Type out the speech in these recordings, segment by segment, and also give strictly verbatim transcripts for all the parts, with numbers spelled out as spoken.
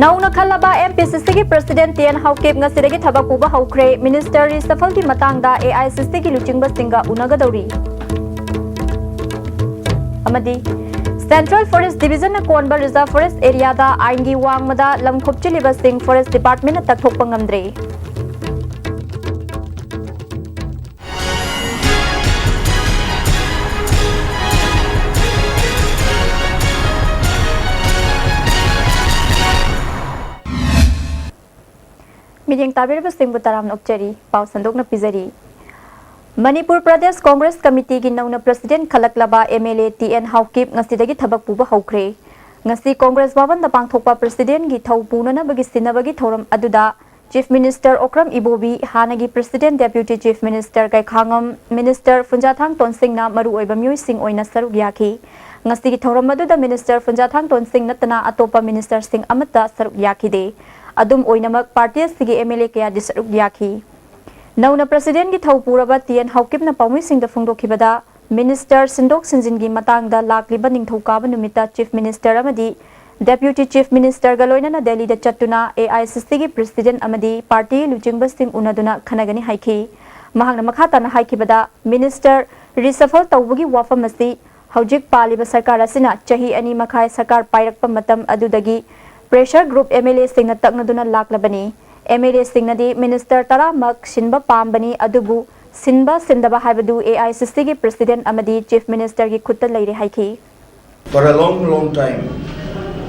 ꯅꯧꯅ ꯈꯜꯂꯕ M P C C ꯒꯤ President T N Haokip ꯉꯁꯤꯗꯒꯤ ꯊꯕꯛ ꯄꯨꯕ ꯍꯧꯈ꯭ꯔꯦ꯫ Minister reshuffle ꯒꯤ ꯃꯇꯥꯡꯗ A I C C ꯒꯤ ꯂꯨꯆꯤꯡꯕꯁꯤꯡꯒ ꯎꯅꯒꯗꯧꯔꯤ꯫ ꯑꯃꯗꯤ Central Forest Division ꯅ ꯀꯣꯟꯕ Reserve Forest area ꯗ ꯑꯥꯏꯟꯒꯤ ꯋꯥꯡꯃꯗ ꯂꯝ ꯈꯣꯞꯆꯤꯜꯂꯤꯕꯁꯤꯡ Forest Department ꯅ ꯇꯛꯊꯣꯛꯄ ꯉꯝꯗ꯭ꯔꯦ꯫ ꯃꯤꯠꯌꯦꯡ ꯇꯥꯕꯤꯔꯤꯕꯁꯤꯡꯕꯨ ꯇꯔꯥꯝꯅ ꯑꯣꯛꯆꯔꯤ꯫ ꯄꯥꯎ ꯁꯟꯗꯣꯛꯅ ꯄꯤꯖꯔꯤ꯫ ꯃꯅꯤꯄꯨꯔ ꯄ꯭ꯔꯗꯦꯁ ꯀꯣꯡꯒ꯭ꯔꯦꯁ ꯀꯃꯤꯇꯤꯒꯤ ꯅꯧꯅ President ꯈꯜꯂꯛꯂꯕ M L A T N Haokip ꯉꯁꯤꯗꯒꯤ ꯊꯕꯛ ꯄꯨꯕ ꯍꯧꯈ꯭ꯔꯦ꯫ ꯉꯁꯤ ꯀꯣꯡꯒ꯭ꯔꯦꯁ ꯚꯕꯟꯗ ꯄꯥꯡꯊꯣꯛꯄ President ꯒꯤ ꯊꯧ ꯄꯨꯅꯅꯕꯒꯤ ꯁꯤꯟꯅꯕꯒꯤ ꯊꯧꯔꯝ ꯑꯗꯨꯗ Chief Minister Okram Ibobi, ꯍꯥꯟꯅꯒꯤ President Deputy Chief Minister ꯀꯩꯈꯥꯉꯝ, Minister ꯐꯨꯟꯖꯥꯊꯥꯡ ꯇꯣꯟꯁꯤꯡꯅ ꯃꯔꯨꯑꯣꯏꯕ ꯃꯤꯑꯣꯏꯁꯤꯡ ꯑꯣꯏꯅ ꯁꯔꯨꯛ ꯌꯥꯈꯤ꯫ ꯉꯁꯤꯒꯤ ꯊꯧꯔꯝ ꯑꯗꯨꯗ Minister ꯐꯨꯟꯖꯥꯊꯥꯡ ꯇꯣꯟꯁꯤꯡ ꯅꯠꯇꯅ ꯑꯇꯣꯞꯄ Minister ꯁꯤꯡ ꯑꯃꯠꯇ ꯁꯔꯨꯛ ꯌꯥꯈꯤꯗꯦ꯫ ꯑꯗꯨꯝ ꯑꯣꯏꯅꯃꯛ, party ꯑꯁꯤꯒꯤ M L A ꯀꯌꯥꯗꯤ ꯁꯔꯨꯛ ꯌꯥꯈꯤ꯫ ꯅꯧꯅ President ꯒꯤ ꯊꯧ ꯄꯨꯔꯕ T N Haokip ꯅ ꯄꯥꯎꯃꯤꯁꯤꯡꯗ ꯐꯣꯡꯗꯣꯛꯈꯤꯕꯗ, Minister ꯁꯤꯟꯗꯣꯛ ꯁꯤꯟꯖꯤꯟꯒꯤ ꯃꯇꯥꯡꯗ ꯂꯥꯛꯂꯤꯕ ꯅꯤꯡꯊꯧꯀꯥꯕ ꯅꯨꯃꯤꯠꯇ Chief Minister ꯑꯃꯗꯤ Deputy Chief Minister ꯒ ꯂꯣꯏꯅꯅ ꯗꯦꯜꯂꯤꯗ ꯆꯠꯇꯨꯅ A I C C ꯒꯤ President ꯑꯃꯗꯤ party ꯂꯨꯆꯤꯡꯕꯁꯤꯡ ꯎꯅꯗꯨꯅ ꯈꯟꯅꯒꯅꯤ ꯍꯥꯏꯈꯤ꯫ ꯃꯍꯥꯛꯅ ꯃꯈꯥ ꯇꯥꯅ ꯍꯥꯏꯈꯤꯕꯗ, Minister reshuffle ꯇꯧꯕꯒꯤ ꯋꯥꯐꯝ ꯑꯁꯤ ꯍꯧꯖꯤꯛ ꯄꯥꯜꯂꯤꯕ ꯁꯔꯀꯥꯔ ꯑꯁꯤꯅ ꯆꯍꯤ ꯑꯅꯤ ꯃꯈꯥꯏ ꯁꯔꯀꯥꯔ ꯄꯥꯏꯔꯛꯄ ꯃꯇꯝ ꯑꯗꯨꯗꯒꯤ pressure group M L A ꯁꯤꯡꯅ ꯇꯛꯅꯗꯨꯅ ꯂꯥꯛꯂꯕꯅꯤ꯫ M L A ꯁꯤꯡꯅꯗꯤ Minister ꯇꯔꯥꯃꯛ ꯁꯤꯟꯕ ꯄꯥꯝꯕꯅꯤ, ꯑꯗꯨꯕꯨ ꯁꯤꯟꯕ ꯁꯤꯟꯗꯕ ꯍꯥꯏꯕꯗꯨ A I C C ꯒꯤ President ꯑꯃꯗꯤ Chief Minister ꯒꯤ ꯈꯨꯠꯇ ꯂꯩꯔꯦ ꯍꯥꯏꯈꯤ꯫ For a long, long time,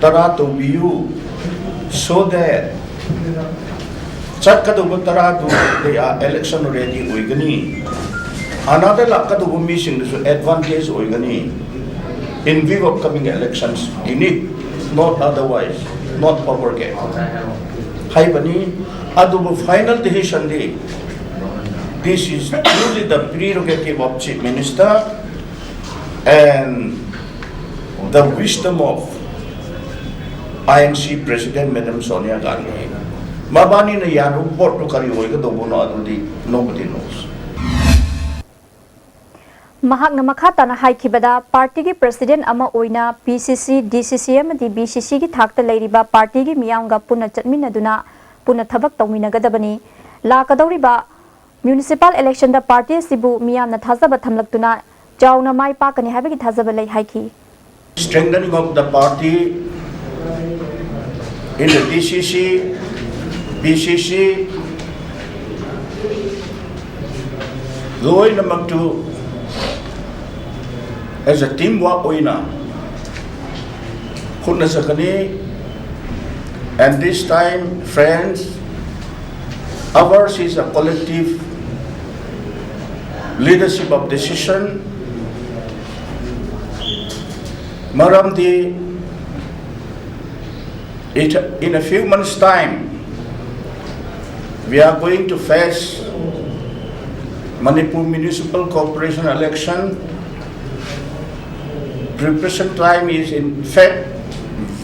ꯇꯔꯥ ꯇꯧꯕꯤꯌꯨ, so that ꯆꯠꯀꯗꯧꯕ ꯇꯔꯥꯗꯨ they are election ready ꯑꯣꯏꯒꯅꯤ, ꯑꯅꯥꯗ ꯂꯥꯛꯀꯗꯧꯕ ꯃꯤꯁꯤꯡꯗꯨꯁꯨ advantage ꯑꯣꯏꯒꯅꯤ in view of coming elections Guinea, not otherwise, not power game ꯍꯥꯏꯕꯅꯤ꯫ ꯑꯗꯨꯕꯨ final decision D, this is truly the prerogative of Chief Minister and the wisdom of I N C President Madam Sonia Gandhi. ꯃꯕꯥꯅꯤꯅ ꯌꯥꯔꯨꯕ ꯄꯣꯠꯇꯨ ꯀꯔꯤ ꯑꯣꯏꯒꯗꯧꯕꯅꯣ ꯑꯗꯨꯗꯤ nobody knows. ꯃꯍꯥꯛꯅ ꯃꯈꯥ ꯇꯥꯅ ꯍꯥꯏꯈꯤꯕꯗ, ꯄꯥꯔꯇꯤꯒꯤ ꯄ꯭ꯔꯁꯤꯗꯦꯟꯠ ꯑꯃ ꯑꯣꯏꯅ ꯄꯤ ꯁꯤ ꯁꯤ, ꯗꯤ ꯁꯤ ꯁꯤ ꯑꯃꯗꯤ ꯕꯤ ꯁꯤ ꯁꯤꯒꯤ ꯊꯥꯛꯇ ꯂꯩꯔꯤꯕ ꯄꯥꯔꯇꯤꯒꯤ ꯃꯤꯌꯥꯝꯒ ꯄꯨꯟꯅ ꯆꯠꯃꯤꯟꯅꯗꯨꯅ ꯄꯨꯟꯅ ꯊꯕꯛ ꯇꯧꯃꯤꯟꯅꯒꯗꯕꯅꯤ꯫ ꯂꯥꯛꯀꯗꯧꯔꯤꯕ ꯃ꯭ꯌꯨꯅꯤꯁꯤꯄꯥꯜ ꯏꯂꯦꯛꯁꯟꯗ ꯄꯥꯔꯇꯤ ꯑꯁꯤꯕꯨ ꯃꯤꯌꯥꯝꯅ ꯊꯥꯖꯕ ꯊꯝꯂꯛꯇꯨꯅ ꯆꯥꯎꯅ ꯃꯥꯏ ꯄꯥꯛꯀꯅꯤ ꯍꯥꯏꯕꯒꯤ ꯊꯥꯖꯕ ꯂꯩ ꯍꯥꯏꯈꯤ꯫ Strengthening of the party in the D C C, B C C, ꯂꯣꯏꯅꯃꯛꯇꯨ as a team work ꯑꯣꯏꯅ ꯍꯣꯠꯅꯖꯒꯅꯤ꯫ And this time, friends, ours is a collective leadership of decision. ꯃꯔꯝꯗꯤ it, in a few months' time, we are going to face Manipur Municipal Corporation election. Preparation time is in fact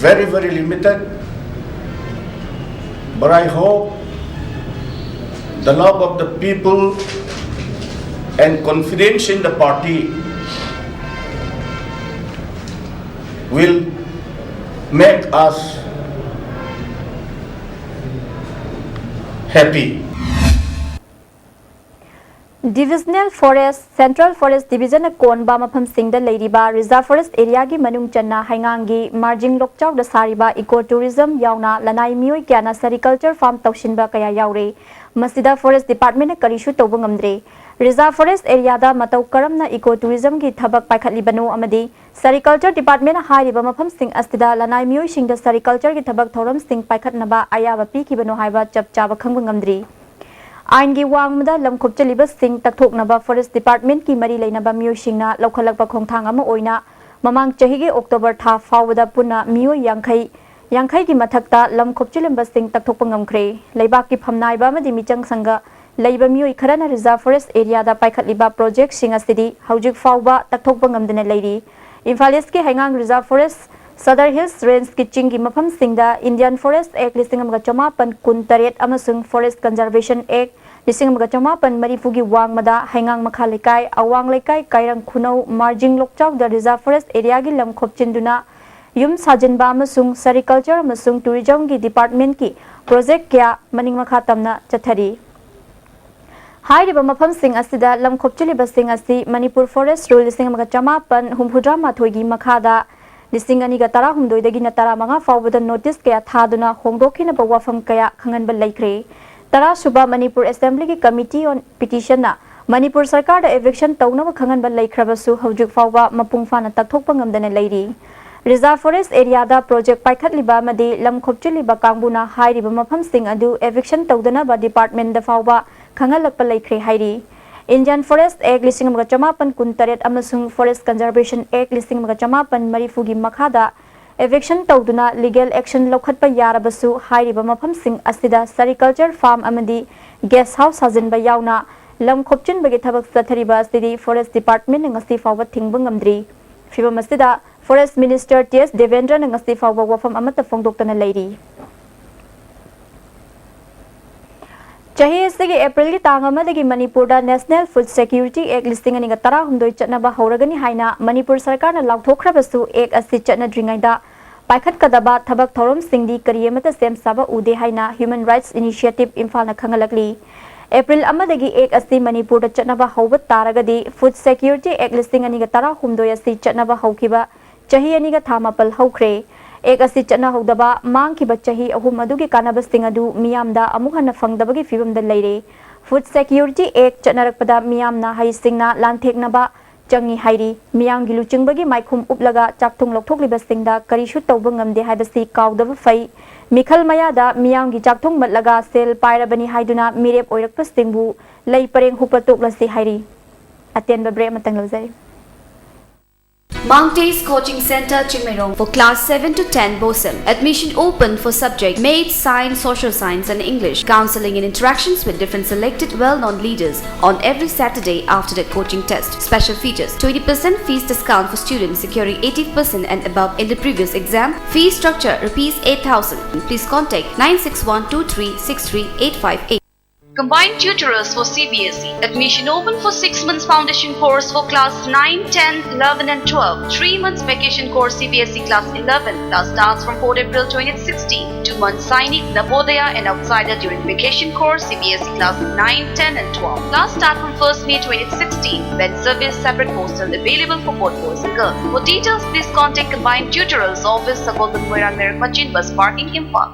very, very limited. But I hope the love of the people and confidence in the party will make us happy. Divisional Forest, Central Forest Division ꯀꯣꯟꯕ ꯃꯐꯝꯁꯤꯡꯗ ꯂꯩꯔꯤꯕ Reserve Forest Area ꯒꯤ ꯃꯅꯨꯡ ꯆꯟꯅ ꯍꯩꯉꯥꯡꯒꯤ ꯃꯥꯔꯖꯤꯡ ꯂꯣꯛꯆꯥꯎꯗ ꯁꯥꯔꯤꯕ eco tourism ꯌꯥꯎꯅ ꯂꯅꯥꯏ ꯃꯤꯑꯣꯏ ꯀꯌꯥꯅ sericulture farm ꯇꯧꯁꯤꯟꯕ ꯀꯌꯥ ꯌꯥꯎꯔꯦ꯫ ꯃꯁꯤꯗ Forest Department ꯅ ꯀꯔꯤꯁꯨ ꯇꯧꯕ ꯉꯝꯗ꯭ꯔꯦ꯫ Reserve Forest Area ꯗ ꯃꯇꯧ ꯀꯔꯝꯅ eco tourism ꯒꯤ ꯊꯕꯛ ꯄꯥꯏꯈꯠꯂꯤꯕꯅꯣ ꯑꯃꯗꯤ Sericulture Department ꯅ ꯍꯥꯏꯔꯤꯕ ꯃꯐꯝꯁꯤꯡ ꯑꯁꯤꯗ ꯂꯅꯥꯏ ꯃꯤꯑꯣꯏꯁꯤꯡꯗ sericulture ꯒꯤ ꯊꯕꯛ ꯊꯧꯔꯝꯁꯤꯡ ꯄꯥꯏꯈꯠꯅꯕ ꯑꯌꯥꯕ ꯄꯤꯈꯤꯕꯅꯣ ꯍꯥꯏꯕ ꯆꯞ ꯆꯥꯕ ꯈꯪꯕ ꯉꯝꯗ꯭ꯔꯤ꯫ ꯑꯥꯏꯟꯒꯤ ꯋꯥꯡꯃꯗ ꯂꯝ ꯈꯣꯞꯆꯤꯜꯂꯤꯕꯁꯤꯡ ꯇꯛꯊꯣꯛꯅꯕ Forest Department ꯀꯤ ꯃꯔꯤ ꯂꯩꯅꯕ ꯃꯤꯑꯣꯏꯁꯤꯡꯅ ꯂꯧꯈꯠꯂꯛꯄ ꯈꯣꯡꯊꯥꯡ ꯑꯃ ꯑꯣꯏꯅ ꯃꯃꯥꯡ ꯆꯍꯤꯒꯤ October ꯊꯥ ꯐꯥꯎꯕꯗ ꯄꯨꯟꯅ ꯃꯤꯑꯣꯏ ꯌꯥꯡꯈꯩ, ꯌꯥꯡꯈꯩꯒꯤ ꯃꯊꯛꯇ ꯂꯝ ꯈꯣꯞꯆꯤꯜꯂꯝꯕꯁꯤꯡ ꯇꯛꯊꯣꯛꯄ ꯉꯝꯈ꯭ꯔꯦ꯫ ꯂꯩꯕꯥꯛꯀꯤ ꯐꯝꯅꯥꯏꯕ ꯑꯃꯗꯤ ꯃꯤꯆꯪ ꯁꯪꯒ ꯂꯩꯕ ꯃꯤꯑꯣꯏ ꯈꯔꯅ Reserve Forest Area ꯗ ꯄꯥꯏꯈꯠꯂꯤꯕ project ꯁꯤꯡ ꯑꯁꯤꯗꯤ ꯍꯧꯖꯤꯛ ꯐꯥꯎꯕ ꯇꯛꯊꯣꯛꯄ ꯉꯝꯗꯅ ꯂꯩꯔꯤ꯫ ꯏꯝꯐꯥꯜ East ꯀꯤ ꯍꯩꯉꯥꯡ Reserve Forest, Sadar Hills Range ꯀꯤ ꯆꯤꯡꯒꯤ ꯃꯐꯝꯁꯤꯡꯗ Indian Forest Act ꯂꯤꯁꯤꯡ ꯑꯃꯒ ꯆꯃꯥꯄꯟ ꯀꯨꯟ ꯇꯔꯦꯠ ꯑꯃꯁꯨꯡ Forest Conservation Act ꯂꯤꯁꯤꯡ ꯑꯃꯒ ꯆꯃꯥꯄꯟ ꯃꯔꯤꯐꯨꯒꯤ ꯋꯥꯡꯃꯗ ꯍꯩꯉꯥꯡ ꯃꯈꯥ ꯂꯩꯀꯥꯏ, ꯑꯋꯥꯡ ꯂꯩꯀꯥꯏ, ꯀꯥꯏꯔꯪ ꯈꯨꯅꯧ, ꯃꯥꯔꯖꯤꯡ ꯂꯣꯛꯆꯥꯎꯗ reserve forest areaꯒꯤ ꯂꯝ ꯈꯣꯞꯆꯤꯟꯗꯨꯅ ꯌꯨꯝ ꯁꯥꯖꯤꯟꯕ ꯑꯃꯁꯨꯡ sericulture ꯑꯃꯁꯨꯡ tourismꯒꯤ departmentꯀꯤ project ꯀꯌꯥ ꯃꯅꯤꯡ ꯃꯈꯥ ꯇꯝꯅ ꯆꯠꯊꯔꯤ꯫ ꯍꯥꯏꯔꯤꯕ ꯃꯐꯝꯁꯤꯡ ꯑꯁꯤꯗ ꯂꯝ ꯈꯣꯞꯆꯤꯜꯂꯤꯕꯁꯤꯡ ꯑꯁꯤ ꯃꯅꯤꯄꯨꯔ Forest Rule ꯂꯤꯁꯤꯡ ꯑꯃꯒ ꯆꯃꯥꯄꯟ ꯍꯨꯝꯐꯨꯇꯔꯥ ꯃꯥꯊꯣꯏꯒꯤ ꯃꯈꯥꯗ ꯂꯤꯁꯤꯡ ꯑꯅꯤꯒ ꯇꯔꯥꯍꯨꯝꯗꯣꯏꯗꯒꯤꯅ ꯇꯔꯥꯃꯉꯥ ꯐꯥꯎꯕꯗ notice ꯀꯌꯥ ꯊꯥꯗꯨꯅ ꯍꯣꯡꯗꯣꯛꯈꯤꯅꯕ ꯋꯥꯐꯝ ꯀꯌꯥ ꯈꯪꯍꯟꯕ ꯂꯩꯈ꯭ꯔꯦ꯫ ꯇꯔꯥꯁꯨꯕ Manipur Assemblyꯒꯤ Committee on Petitionꯅ Manipur ꯁꯔꯀꯥꯔꯗ eviction ꯇꯧꯅꯕ ꯈꯪꯍꯟꯕ ꯂꯩꯈ꯭ꯔꯕꯁꯨ ꯍꯧꯖꯤꯛ ꯐꯥꯎꯕ ꯃꯄꯨꯡ ꯐꯥꯅ ꯇꯛꯊꯣꯛꯄ ꯉꯝꯗꯅ ꯂꯩꯔꯤ꯫ Reserve forest areaꯗ project ꯄꯥꯏꯈꯠꯂꯤꯕ ꯑꯃꯗꯤ ꯂꯝ ꯈꯣꯞꯆꯤꯜꯂꯤꯕ ꯀꯥꯡꯕꯨꯅ ꯍꯥꯏꯔꯤꯕ ꯃꯐꯝꯁꯤꯡ ꯑꯗꯨ eviction ꯇꯧꯗꯅꯕ departmentꯗ ꯐꯥꯎꯕ ꯈꯪꯍꯜꯂꯛꯄ ꯂꯩꯈ꯭ꯔꯦ ꯍꯥꯏꯔꯤ꯫ Indian Forest Act ꯂꯤꯁꯤꯡ ꯑꯃꯒ ꯆꯃꯥꯄꯟ ꯀꯨꯟꯇꯔꯦꯠ ꯑꯃꯁꯨꯡ Forest Conservation Act ꯂꯤꯁꯤꯡ ꯑꯃꯒ ꯆꯃꯥꯄꯟ ꯃꯔꯤꯐꯨꯒꯤ ꯃꯈꯥꯗ eviction ꯇꯧꯗꯨꯅ legal action ꯂꯧꯈꯠꯄ ꯌꯥꯔꯕꯁꯨ, ꯍꯥꯏꯔꯤꯕ ꯃꯐꯝꯁꯤꯡ ꯑꯁꯤꯗ sericulture farm ꯑꯃꯗꯤ guest house ꯁꯥꯖꯤꯟꯕ ꯌꯥꯎꯅ ꯂꯝ ꯈꯣꯞꯆꯤꯟꯕꯒꯤ ꯊꯕꯛ ꯆꯠꯊꯔꯤꯕ ꯑꯁꯤꯗꯤ Forest Departmentꯅ ꯉꯁꯤ ꯐꯥꯎꯕ ꯊꯤꯡꯕ ꯉꯝꯗ꯭ꯔꯤ꯫ ꯐꯤꯚꯝ ꯑꯁꯤꯗ Forest Minister ꯇꯤ ꯑꯦꯁ ꯗꯦꯕꯦꯟꯗ꯭ꯔꯅ ꯉꯁꯤ ꯐꯥꯎꯕ ꯋꯥꯐꯝ ꯑꯃꯠꯇ ꯐꯣꯡꯗꯣꯛꯇꯅ ꯂꯩꯔꯤ꯫ ꯆꯍꯤ ꯑꯁꯤꯒꯤ Aprilꯒꯤ ꯇꯥꯡ ꯑꯃꯗꯒꯤ ꯃꯅꯤꯄꯨꯔꯗ National Food Security Act ꯂꯤꯁꯤꯡ ꯑꯅꯤꯒ ꯇꯔꯥꯍꯨꯝꯗꯣꯏ ꯆꯠꯅꯕ ꯍꯧꯔꯒꯅꯤ ꯍꯥꯏꯅ ꯃꯅꯤꯄꯨꯔ ꯁꯔꯀꯥꯔꯅ ꯂꯥꯎꯊꯣꯛꯈ꯭ꯔꯕꯁꯨ, Act ꯑꯁꯤ ꯆꯠꯅꯗ꯭ꯔꯤꯉꯩꯗ ꯄꯥꯏꯈꯠꯀꯗꯕ ꯊꯕꯛ ꯊꯧꯔꯝꯁꯤꯡꯗꯤ ꯀꯔꯤ ꯑꯃꯠꯇ ꯁꯦꯝ ꯁꯥꯕ ꯎꯗꯦ ꯍꯥꯏꯅ Human Rights Initiative ꯏꯝꯐꯥꯜꯅ ꯈꯪꯍꯜꯂꯛꯂꯤ꯫ April ꯑꯃꯗꯒꯤ Act ꯑꯁꯤ ꯃꯅꯤꯄꯨꯔꯗ ꯆꯠꯅꯕ ꯍꯧꯕ ꯇꯥꯔꯒꯗꯤ, Food Security Act ꯂꯤꯁꯤꯡ ꯑꯅꯤꯒ ꯇꯔꯥꯍꯨꯝꯗꯣꯏ ꯑꯁꯤ ꯆꯠꯅꯕ ꯍꯧꯈꯤꯕ ꯆꯍꯤ ꯑꯅꯤꯒ ꯊꯥ ꯃꯥꯄꯜ ꯍꯧꯈ꯭ꯔꯦ꯫ Act ꯑꯁꯤ ꯆꯠꯅꯍꯧꯗꯕ ꯃꯥꯡꯈꯤꯕ ꯆꯍꯤ ꯑꯍꯨꯝ ꯑꯗꯨꯒꯤ ꯀꯥꯟꯅꯕꯁꯤꯡ ꯑꯗꯨ ꯃꯤꯌꯥꯝꯗ ꯑꯃꯨꯛ ꯍꯟꯅ ꯐꯪꯗꯕꯒꯤ ꯐꯤꯕꯝꯗ ꯂꯩꯔꯦ꯫ Food Security Act ꯆꯠꯅꯔꯛꯄꯗ ꯃꯤꯌꯥꯝꯅ ꯍꯩꯁꯤꯡꯅ ꯂꯥꯟꯊꯦꯡꯅꯕ ꯆꯪꯉꯤ ꯍꯥꯏꯔꯤ꯫ ꯃꯤꯌꯥꯝꯒꯤ ꯂꯨꯆꯤꯡꯕꯒꯤ ꯃꯥꯏꯈꯨꯝ ꯎꯞꯂꯒ ꯆꯥꯛꯊꯨꯡ ꯂꯧꯊꯣꯛꯂꯤꯕꯁꯤꯡꯗ ꯀꯔꯤꯁꯨ ꯇꯧꯕ ꯉꯝꯗꯦ ꯍꯥꯏꯕꯁꯤ ꯀꯥꯎꯗꯕ ꯐꯩ꯫ ꯃꯤꯈꯜ ꯃꯌꯥꯗ ꯃꯤꯌꯥꯝꯒꯤ ꯆꯥꯛꯊꯨꯡ ꯃꯠꯂꯒ ꯁꯦꯜ ꯄꯥꯏꯔꯕꯅꯤ ꯍꯥꯏꯗꯨꯅ ꯃꯤꯔꯦꯞ ꯑꯣꯏꯔꯛꯄꯁꯤꯡꯕꯨ ꯂꯩ ꯄꯔꯦꯡ ꯍꯨꯛꯄ ꯇꯣꯛꯂꯁꯤ ꯍꯥꯏꯔꯤ꯫ ꯑꯇꯦꯟꯕ break ꯑꯃꯇꯪ ꯂꯧꯖꯔꯤ꯫ Mount Ace Coaching Center, Chingmeirong, for class seven to ten, Bosem. Admission open for subject Maths, Science, Social Science and English. Counseling and interactions with different selected well-known leaders on every Saturday after the coaching test. Special features: twenty percent fees discount for students securing eighty percent and above in the previous exam. Fee structure: rupees eight thousand. Please contact nine six one two three six three eight five eight. Combined tutorials for C B S E. Admission open for six months foundation course for class nine, ten, eleven and twelve. Three months vacation course C B S E class eleven. Class starts from fourth April twenty sixteen. Two months Sainik, Navodaya and Outsider during vacation course C B S E class nine, ten and twelve. Class start from first May twenty sixteen. When service, separate hostel available for both boys and girls. For details, please contact Combined Tutorials Office, Sagolband Moirang Merak Machin Bus Parking, Imphal.